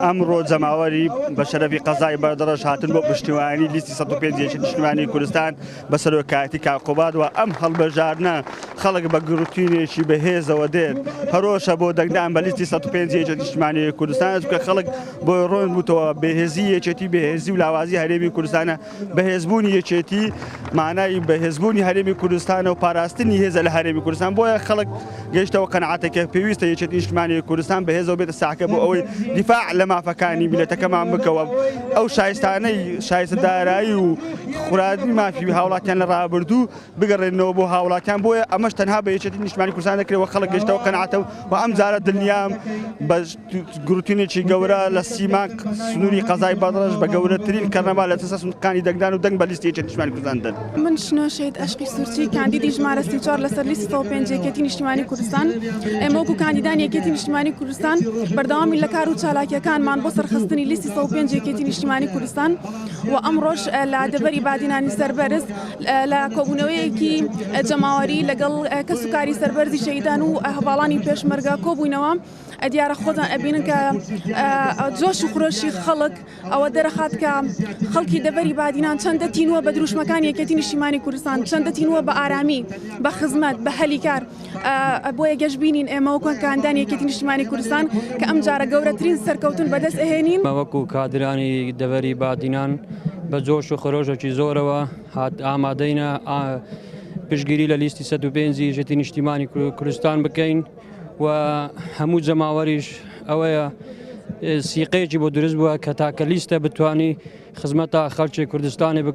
ئەمڕۆ جەماوەری بە شەرەفی قەزای بەردەڕەش هاتن بۆ پشتیوانی لیستی 105 یەکێتی نیشتمانی کوردستان بە سەرۆکایەتی کاک قوباد و ئەم هەڵبژاردنە خەڵک بە گڕوتینێکی بەهێزەوە دێت پەرۆشە بۆ دەنگدان بە لیستی 105 یەکێتی نیشتمانی کوردستان چونکە خەڵک بۆی ڕۆن بووتەوە بەهێزی یەکێتی بەهێزی و لاوازی هەرێمی کوردستانە بەهێزبوونی یەکێتی مانای بەهێزبوونی هەرێمی کوردستانە و پاراستنی هێزە لە هەرێمی کوردستان بۆیە خەڵک گەیشتەوە قەناعەتێک کە پێویستە یەکێتی نیشتمانی کوردستان بەهێزەوە بێتە ساحەکە بۆ ئەوەی دیفاع لە مافەکانی میللەتەکەمان بکەوە ئەو شایستانەی شایستە دارایی و خورادنی مافی هاوڵاتیان لە ڕابردوو بگەڕێنەوە بۆ هاوڵاتیان بۆیە ئەمەش تەنها بە یەکێتی نیشتمانی کوردستان دەکرێت و خەڵک گەیشتەوە قەناعەتە و ئەم جارە دڵنیام بە گروتینێکی گەورە لە سیماک سنووری قەزای بەدڕەش بە گەورەترین کەرنەڤال لە چەسە سندوقەکانی دەنگدان و دەنگ بە لیستی یەکێتی نیشتمانی کوردستان دەن. من شنۆ شەهید ئەشقی سورچی کاندیدی ژمارە 34 لەسەر لیستی 105 یەکێتی نیشتیمانی کوردستان ئێمە وەکو کاندیدانی یەکێتی نیشتیمانی کوردستان بەردەوامین لە کار و چالاکیەکانمان بۆ سەرخستنی لیستی 105 یەکێتی نیشتیمانی کوردستان و ئەمڕۆش لە دەڤەری بادینانی سەربەرز لە کۆبوونەوەیەکی جەماوەری لەگەڵ کەسوکاری سەربەرزی شەهیدان و هەڤاڵانی پێشمەرگە کۆبووینەوە. دیارە خۆتان ئەبینن کە جۆش و خرۆشی خەڵک ئەوە دەرەخات کە خەڵکی دەڤەری بادینان چەندە تینووە بە دروشمەکانی یەکێتی نیشتیمانی کوردستان چەندە تینووە بە ئارامی بە خزمەت بە هەلی کار بۆیە گەشببینین ئێمە وەکو کاندانی یەکێتی نیشتیمانی کوردستان کە ئەم جارە گەورەترین سەرکەوتن بەدەست ئەهێنین. وەکو کادرانی دەڤەری بادینان بە جۆش و خرۆشێکی زۆرەوە هات ئامادەینە پشتگیری لە لیستی 105 یەکێتی نیشتیمانی کوردستان بکەین. و هەموو جەماوەریش ئەوەیە سیقەیەکی بۆ دروست بووە کە تاکە لیستە بتانی خزمەتە خەڵکی کوردستانی بک.